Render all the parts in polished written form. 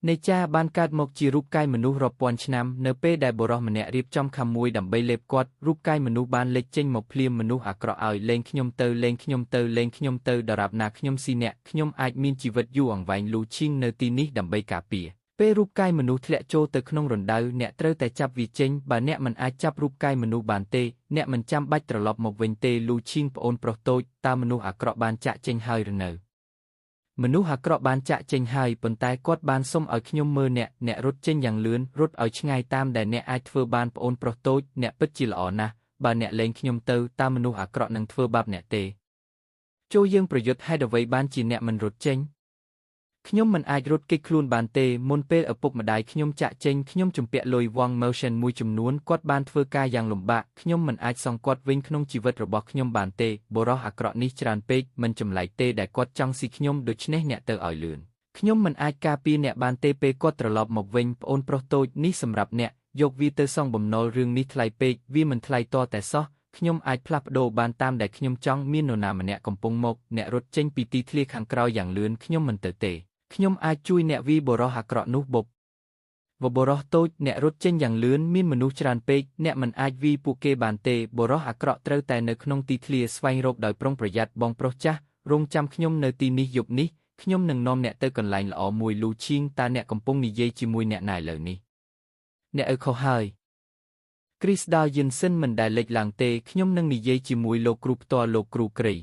នេចាបានកើតមកជារូបកាយមនុស្សរាប់ពាន់ឆ្នាំនៅពេលដែលបុរសម្នាក់រៀបចំខាំមួយដើម្បីលេបគាត់រូបកាយមនុស្សបានលេចចេញមកភ្លាមមនុស្សអាក្រក់ឲ្យលែងខ្ញុំទៅលែងខ្ញុំទៅលែងខ្ញុំទៅដរាបណាខ្ញុំស៊ីអ្នកខ្ញុំអាចមានជីវិតយូរអង្វែងលូឈីងនៅទីនេះដើម្បីការពារពេលរូបកាយមនុស្សធ្លាក់ចូលទៅក្នុងរណ្ដៅអ្នកត្រូវតែចាប់វាចេញបើអ្នកមិនអាចចាប់រូបកាយមនុស្សបានទេអ្នកមិនចាំបាច់ត្រឡប់មកវិញទេលូឈីងប្អូនប្រុសតូចតើមនុស្សអាក្រក់បានចាក់ចេញហើយឬនៅមនុស្សអាក្រក់បានចាក់ចេញហើយប៉ុន្តែគាត់បានសុំឲ្យខ្ញុំមើលអ្នកអ្នករត់ចេញយ៉ាងលឿនរត់ឲ្យឆ្ងាយតាមដែលអ្នកអាចធ្វើបានប្អូនប្រុសតូចអ្នកពិតជាល្អណាស់បើអ្នកលែងខ្ញុំទៅតើមនុស្សអាក្រក់នឹងធ្វើបាបអ្នកទេចូលយើងប្រយុទ្ធហេតុអ្វីបានជាអ្នកមិនរត់ចេញខ្ញុំមិនអាចរត់គេចខ្លួនបានទេមុនពេលឪពុកម្ដាយខ្ញុំចាក់ចេញខ្ញុំជំពាក់លុយវង Motion មួយចំនួនគាត់បានធ្វើការយ៉ាងលំបាកខ្ញុំមិនអាចសងគាត់វិញក្នុងជីវិតរបស់ខ្ញុំបានទេបុរសអាក្រក់នេះច្រើនពេកមិនចម្លែកទេដែលគាត់ចង់ស៊ីខ្ញុំដូច្នេះអ្នកទៅឲ្យលឿនខ្ញុំមិនអាចការពារអ្នកបានទេពេលគាត់ត្រឡប់មកវិញប្អូនប្រុសតូចនេះសម្រាប់អ្នកយកវាទៅសងបំណុលរឿងនេះថ្លៃពេកវាមិនថ្លៃតតែសោះខ្ញុំអាចផ្លាស់ប្ដូរបានតាមដែលខ្ញុំចង់មាននរណាម្នាក់កំពុងមកអ្នករត់ចេញពីទីធ្លាខាងក្រោយយ៉ាងលឿនខ្ញុំមិនទៅទេខ្ញុំអាចជួយអ្នកវីបុរសអាក្រក់នោះបុបវបុរសតូចអ្នករត់ចេញយ៉ាងលឿនមានមនុស្សច្រើនពេកអ្នកមិនអាចវីពួកគេបានទេបុរសអាក្រក់ត្រូវតែនៅក្នុងទីធ្លាស្វែងរកដោយប្រុងប្រយ័ត្នបងប្រុសចាស់រងចាំខ្ញុំនៅទីនេះយប់នេះខ្ញុំនឹងនាំអ្នកទៅកន្លែងល្អមួយលូឈីងតើអ្នកកំពុងនិយាយជាមួយអ្នកណាឥឡូវនេះអ្នកឪខុសហើយគ្រីស្ដាល់យិនសិនមិនដែលលេចឡើងទេខ្ញុំនឹងនិយាយជាមួយលោកគ្រូផ្ទាល់លោកគ្រូគ្រ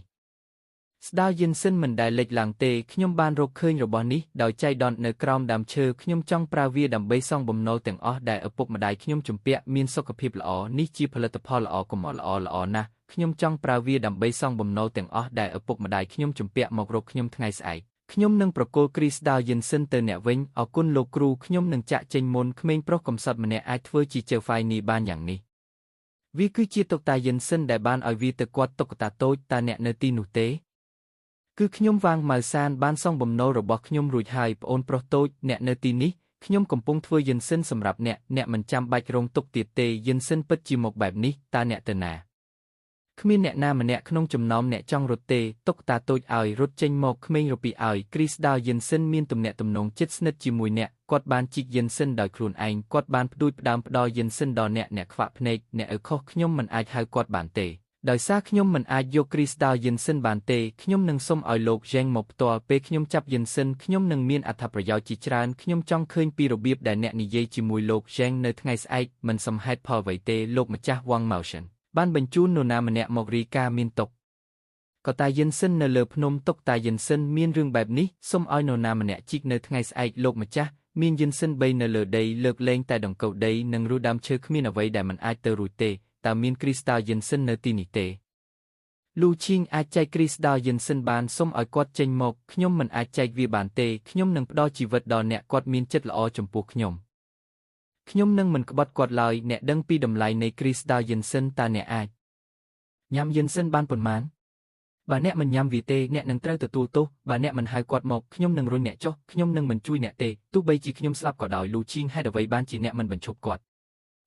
ីស្ដាល់យិនសិនមិនដែលលេចឡើងទេខ្ញុំបានរកឃើញរបស់នេះដោយចៃដន្យនៅក្រោមដើមឈើខ្ញុំចង់ប្រើវាដើម្បីសងបំណុលទាំងអស់ដែលឪពុកម្ដាយខ្ញុំជំពាក់មានសុខភាពល្អនេះជាផលិតផលល្អកុំល្អល្អណាស់ខ្ញុំចង់ប្រើវាដើម្បីសងបំណុលទាំងអស់ដែលឪពុកម្ដាយខ្ញុំជំពាក់មករកខ្ញុំថ្ងៃស្អែកខ្ញុំនឹងប្រគល់គ្រីស្ដាល់យិនសិនទៅអ្នកវិញអរគុណលោកគ្រូខ្ញុំនឹងចាក់ចេញមុនក្មេងប្រុសកំសត់ម្នាក់អាចធ្វើជាជើហ្វៃនេះបានយ៉ាងនេះវាគឺជាតុក្កតាយិនសិនដែលបានឲ្យវាទៅគាត់តុក្កតាតូចតើអ្នកនៅទីនោះទេគឺខ្ញុំវាងម៉ៅសានបានសងបំណុលរបស់ខ្ញុំរួចហើយប្អូនប្រុសតូចអ្នកនៅទីនេះខ្ញុំកំពុងធ្វើយិនសិនសម្រាប់អ្នកអ្នកមិនចាំបាច់រងទុក្ខទៀតទេយិនសិនពិតជាមកបែបនេះតើអ្នកទៅណាគ្មានអ្នកណាម្នាក់ក្នុងចំណោមអ្នកចង់រត់ទេតុក្កតាតូចឲ្យរត់ចេញមកក្មេងរពីឲ្យគ្រីស្ដាល់យិនសិនមានទំនាក់ទំនងជិតស្និទ្ធជាមួយអ្នកគាត់បានជីកយិនសិនដោយខ្លួនឯងគាត់បានផ្ដួចផ្ដើមផ្ដល់យិនសិនដល់អ្នកអ្នកខ្វាក់ភ្នែកអ្នកឪខុសខ្ញុំមិនអាចហៅគាត់បានទេដោយសារខ្ញុំមិនអាចយកគ្រីស្ដាល់យិនសិនបានទេខ្ញុំនឹងសុំឲ្យលោកយ៉េងមកផ្ទាល់ពេលខ្ញុំចាប់យិនសិនខ្ញុំនឹងមានអត្ថប្រយោជន៍ជាច្រើនខ្ញុំចង់ឃើញពីរបៀបដែលអ្នកនិយាយជាមួយលោកយ៉េងនៅថ្ងៃស្អែកមិនសមហេតុផលអ្វីទេលោកម្ចាស់វ៉ាងម៉ៅសិនបានបញ្ជូននរណាម្នាក់មករីកាមានតុកកតាយិនសិននៅលើភ្នំតុកតាយិនសិនមានរឿងបែបនេះសូមឲ្យនរណាម្នាក់ជីកនៅថ្ងៃស្អែកលោកម្ចាស់មានយិនសិន3នៅលើដីលើកលែងតែដង្កូវដីនិងរូដើមឈើគ្មានអ្វីដែលមិនអាចទៅរួចទេតើមានគ្រីស្ដាល់យិនសិននៅទីនេះទេលូឈីងអាចចែកគ្រីស្ដាល់យិនសិនបានសូមឲ្យគាត់ចេញមកខ្ញុំមិនអាចចែកវាបានទេខ្ញុំនឹងផ្ដល់ជីវិតដល់អ្នកគាត់មានចិត្តល្អចំពោះខ្ញុំខ្ញុំនឹងមិនក្បត់គាត់ឡើយអ្នកដឹងពីតម្លៃនៃគ្រីស្ដាល់យិនសិនតើអ្នកអាចញ៉ាំយិនសិនបានប៉ុន្មានបើអ្នកមិនញ៉ាំវាទេអ្នកនឹងត្រូវទទួលទោសបើអ្នកមិនហៅគាត់មកខ្ញុំនឹងរុញអ្នកចុះខ្ញុំនឹងមិនជួយអ្នកទេទោះបីជាខ្ញុំស្លាប់ក៏ដោយលូឈីងហេតុអ្វីបានជាអ្នកមិនបញ្ឈប់គាត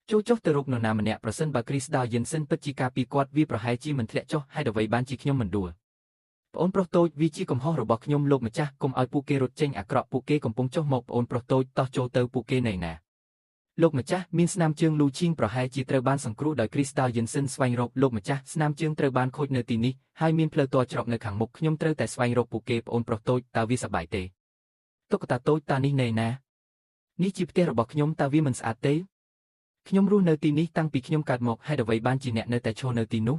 ់ចូលចុះទៅរកនរណាម្នាក់ប្រសិនបើគ្រីស្ដាល់យិនសិនពិតជាការពីគាត់វាប្រហែលជាមិនធ្លាក់ចុះហេតុអ្វីបានជាខ្ញុំមិនដួលប្អូនប្រុសតូចវាជាកំហុសរបស់ខ្ញុំលោកម្ចាស់កុំឲ្យពួកគេរត់ចេញអាក្រក់ពួកគេកំពុងចុះមកប្អូនប្រុសតូចតោះចូលទៅពួកគេនៅណាលោកម្ចាស់មានស្នាមជើងលូឈីងប្រហែលជាត្រូវបានសង្គ្រោះដោយគ្រីស្ដាល់យិនសិនស្វែងរកលោកម្ចាស់ស្នាមជើងត្រូវបានខូចនៅទីនេះហើយមានផ្លូវទាល់ច្រកនៅខាងមុខខ្ញុំត្រូវតែស្វែងរកពួកគេប្អូនប្រុសតូចតើវាសប្បាយទេតុក្កតាតូចតើនេះនៅណានេះជាផ្ទះរបស់ខ្ញុំតើវាមិនស្អាតទេខ្ញុំរស់នៅទីនេះតាំងពីខ្ញុំកើតមកហេតុអ្វីបានជាអ្នកនៅតែឈរនៅទីនោះ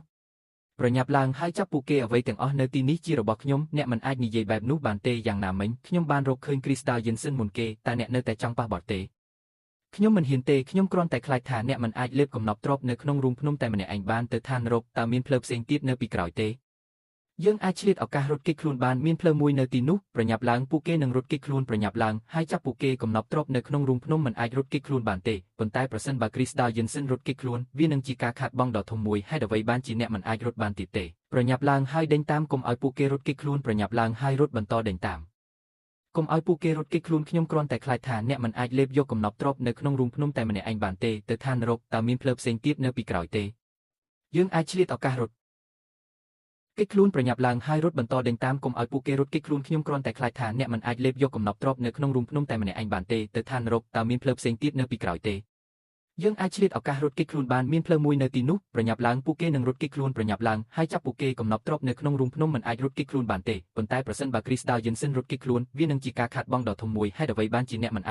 ប្រញាប់ឡើងហើយចាប់ពួកគេអ្វីទាំងអស់នៅទីនេះជារបស់ខ្ញុំអ្នកមិនអាចនិយាយបែបនោះបានទេយ៉ាងណាមិញខ្ញុំបានរកឃើញគ្រីស្ដាល់យិនសិនមុនគេតែអ្នកនៅតែចង់ប៉ះបត់ទេខ្ញុំមិនហ៊ានទេខ្ញុំគ្រាន់តែខ្លាចថាអ្នកមិនអាចលេបកំណប់ទ្រព្យនៅក្នុងរូងភ្នំតែម្នាក់ឯងបានទៅឋាននរកតើមានផ្លូវផ្សេងទៀតនៅពីក្រោយទេយើងអាចឆ្លៀតឱកាសរត់គេចខ្លួនបានមានផ្លូវមួយនៅទីនោះប្រញាប់ឡើងពួកគេនឹងរត់គេចខ្លួនប្រញាប់ឡើងហើយចាប់ពួកគេកំណប់ទ្រព្យនៅក្នុងរូងភ្នំមិនអាចរត់គេចខ្លួនបានទេប៉ុន្តែប្រសិនបើគ្រីស្ដាល់យិនសិនរត់គេចខ្លួនវានឹងជាការខាតបង់ដ៏ធំមួយហេតុអ្វីបានជាអ្នកមិនអាចរត់បានទៀតទេប្រញាប់ឡើងហើយដេញតាមកុំឲ្យពួកគេរត់គេចខ្លួនប្រញាប់ឡើងហើយរត់បន្តដេញតាមកុំឲ្យពួកគេរត់គេចខ្លួនខ្ញុំគ្រាន់តែខ្លាចថាអ្នកមិនអាចលេបយកកំណប់ទ្រព្យនៅក្នុងរូងភ្នំតែម្នាក់ឯងបានទេទៅឋាននរកតើមានផ្លូវផ្សេងទៀតនៅពីក្រោយទេយើងអាចឆ្លៀតឱកាសរត់ គេចខ្លួនប្រញាប់ឡើងហើយរត់បន្តដេញតាមកុំឲ្យពួកគេរត់គេចខ្លួនខ្ញុំគ្រាន់តែខ្លាចថាអ្នកមិនអាចលេបយកកំណប់ទ្រព្យនៅក្នុងរូងភ្នំតែម្នាក់ឯងបានទេទៅឋាននរកតើមានផ្លូវផ្សេងទៀតនៅពីក្រោយទេយើងអាចឆ្លៀតឱកាសរត់គេចខ្លួនបានមានផ្លូវមួយនៅទីនោះប្រញាប់ឡើងពួកគេនឹងរត់គេចខ្លួនប្រញាប់ឡើងហើយចាប់ពួកគេកំណប់ទ្រព្យនៅក្នុងរូងភ្នំមិនអាចរត់គេចខ្លួនបានទេប៉ុន្តែប្រសិនបើគ្រីស្ដាល់យិនសិនរត់គេចខ្លួនវានឹងជាការខាតបង់ដ៏ធំមួយហេតុអ្វីបានជាអ្នកមិន